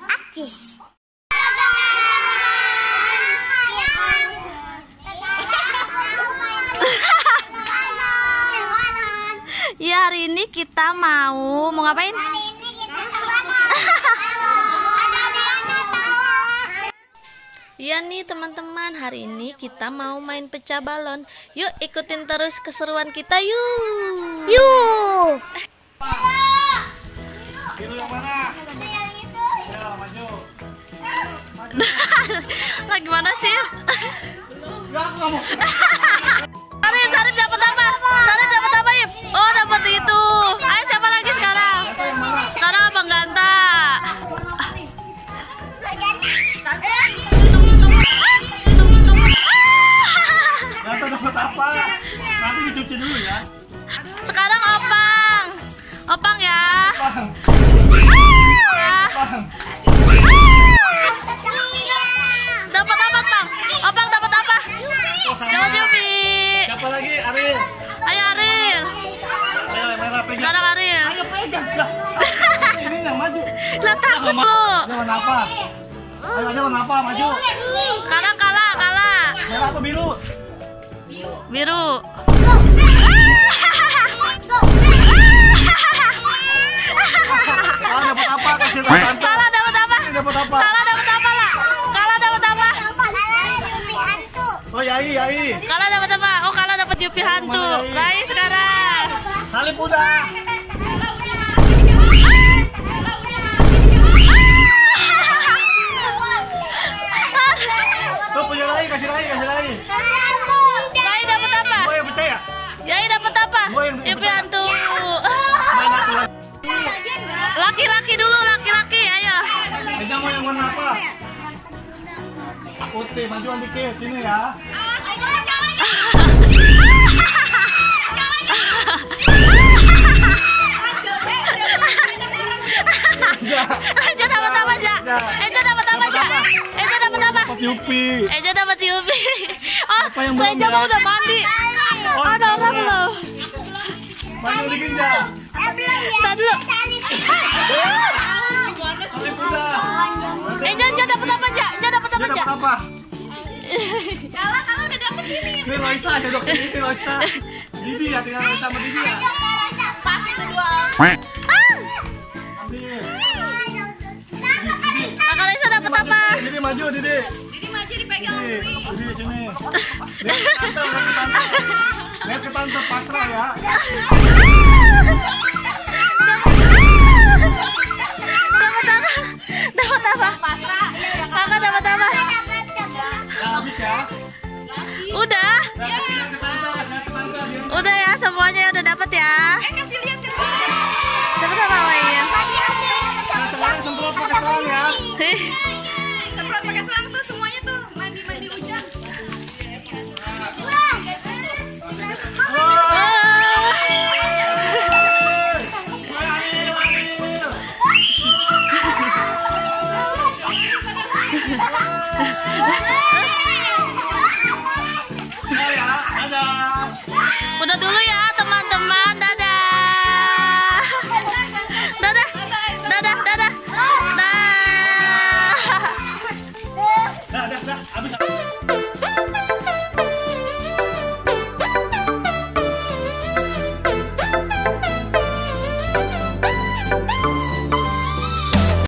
Akcis. Ya, hari ini kita mau ngapain? Ya nih teman-teman, hari ini kita mau main pecah balon. Yuk ikutin terus keseruan kita yuk. Yuk. Biru yang mana? Ya, maju. Lagi mana sih? Ya, aku nggak mau. Sarip dapat apa? Sarip dapat apa, Ip? Oh, dapat itu. Ayo siapa lagi sekarang? Sekarang Abang Ganta. Ganta dapat apa? Nanti dicuci dulu ya. Sekarang Opang. Opang ya. Bang. Bang. Dapat apa, Bang? Opang dapat apa? Oh, sama. Dapat Yupi. Siapa lagi? Ariel. Ayo Ariel. Ayo, yang merah pegang. Sekarang Ariel. Ayo pegang. Lah. Ini yang maju. Lah takut lu. Ini warna apa? Ayo, ini warna apa? Maju. Kalah. Merah atau biru? Biru. Kalah dapat apa? Kasih tahu tante. Kalah dapat apa? Ini dapat apa? Kalah dapat apa lah? Kalah dapat apa? Oh, Yai. Kalah dapat apa? Oh, kalah dapat Yupi hantu. Raih sekarang. Salib udah. Tuh punya lagi, kasih lagi. Raih dapat apa? Gua yang percaya. Yai dapat apa? Gua yang Yupi dapat. hantu. Main aku lagi. Laki-laki dulu, laki-laki. Ayo. Eja mau yang warna apa? Putih, majuan dikit sini ya. Eja dapat apa, Ja? Eja dapat apa, Ja? Eja dapat apa? Dapat Yupi. Eja dapat Yupi. Oh, Apa yang belum, Eja Ja? mau udah mandi. Oh, Ada orang belum? Maju dikit ya. Tadi dulu. Salib udah. Eja dapat apa, Ja? Eja dapat apa, Dia Ja? dapat apa? Kalau udah dapat sini. Ini Loisa, duduk sini ini Loisa. Didi ya, tinggal sama Didi ya. Pas itu dua. Ambil. Kakak Lisa dapat apa? Didi maju, Didi. Didi maju dipegang Didi sini. Lihat ke tante pasrah ya. Dapat apa? Kakak dapat apa? Ya, habis ya. Udah. Ya, kasih ke tante, kasih ke tante. Biar Udah ya, semuanya udah dapat ya. Kasih lihat ke Dapat apa lain? Nah, sekarang semprot pakai selang ya. semprot pakai selang tuh semuanya tuh mandi hujan. Udah dulu ya teman-teman, dadah. Dadah. Dah, habis.